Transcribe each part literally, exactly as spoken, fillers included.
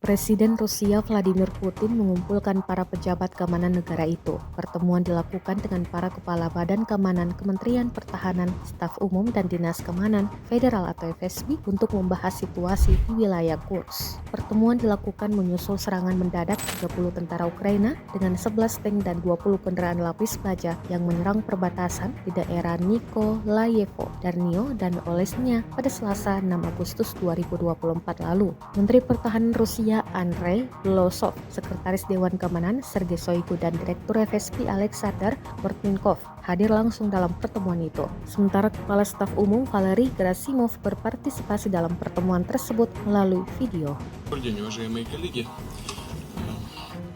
Presiden Rusia Vladimir Putin mengumpulkan para pejabat keamanan negara itu. Pertemuan dilakukan dengan para kepala Badan Keamanan, Kementerian Pertahanan, Staf Umum, dan Dinas Keamanan Federal atau F S B untuk membahas situasi di wilayah Kursk. Pertemuan dilakukan menyusul serangan mendadak tiga puluh tentara Ukraina dengan sebelas tank dan dua puluh kendaraan lapis baja yang menyerang perbatasan di daerah Nikolayevo, Darnio, dan Olesnya pada Selasa, enam Agustus dua ribu dua puluh empat lalu. Menteri Pertahanan Rusia Andrei Blosov, Sekretaris Dewan Keamanan Sergei Shoigu, dan Direktur F S B Alexander Bortnikov hadir langsung dalam pertemuan itu. Sementara Kepala Staf Umum Valery Gerasimov berpartisipasi dalam pertemuan tersebut melalui video. Добрый день, уважаемые коллеги.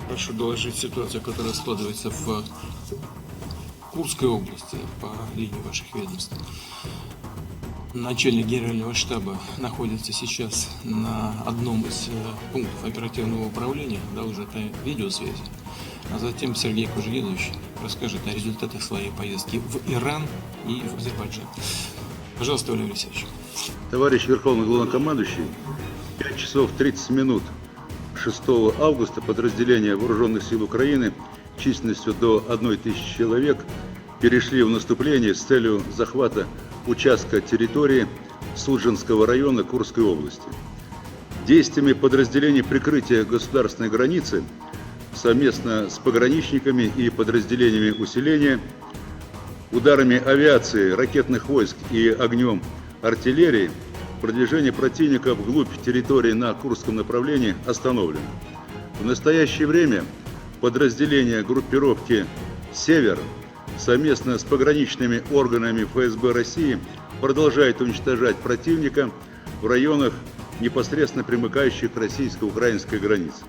Прошу доложить ситуацию, которая складывается в Курской области по линии ваших ведомств. Начальник генерального штаба находится сейчас на одном из, э, пунктов оперативного управления, да, уже по видеосвязи. А затем Сергей Кужугетович расскажет о результатах своей поездки в Иран и в Азербайджан. Пожалуйста, Владимир Алексеевич. Товарищ Верховный Главнокомандующий, пять часов тридцать минут шестого августа подразделения Вооружённых сил Украины численностью до одной тысячи человек перешли в наступление с целью захвата участка территории Судженского района Курской области. Действиями подразделений прикрытия государственной границы совместно с пограничниками и подразделениями усиления, ударами авиации, ракетных войск и огнём артиллерии продвижение противника вглубь территории на Курском направлении остановлено. В настоящее время подразделения группировки «Север» совместно с пограничными органами Ф С Б России продолжают уничтожать противника в районах, непосредственно примыкающих к российско-украинской границе.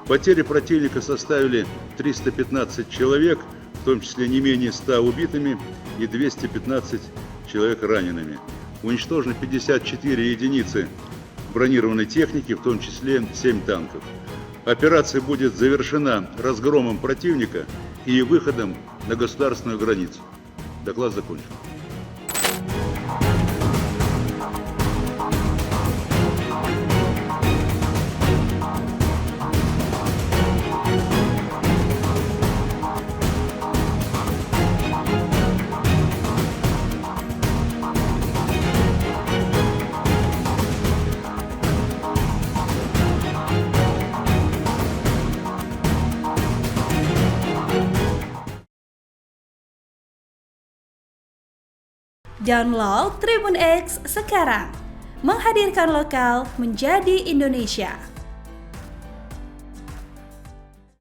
Потери противника составили триста пятнадцать человек, в том числе не менее ста убитыми и двести пятнадцать человек ранеными. Уничтожено пятьдесят четыре единицы бронированной техники, в том числе семь танков. Операция будет завершена разгромом противника и выходом на государственную границу. Доклад закончен. Download Tribun X sekarang. Menghadirkan lokal menjadi Indonesia.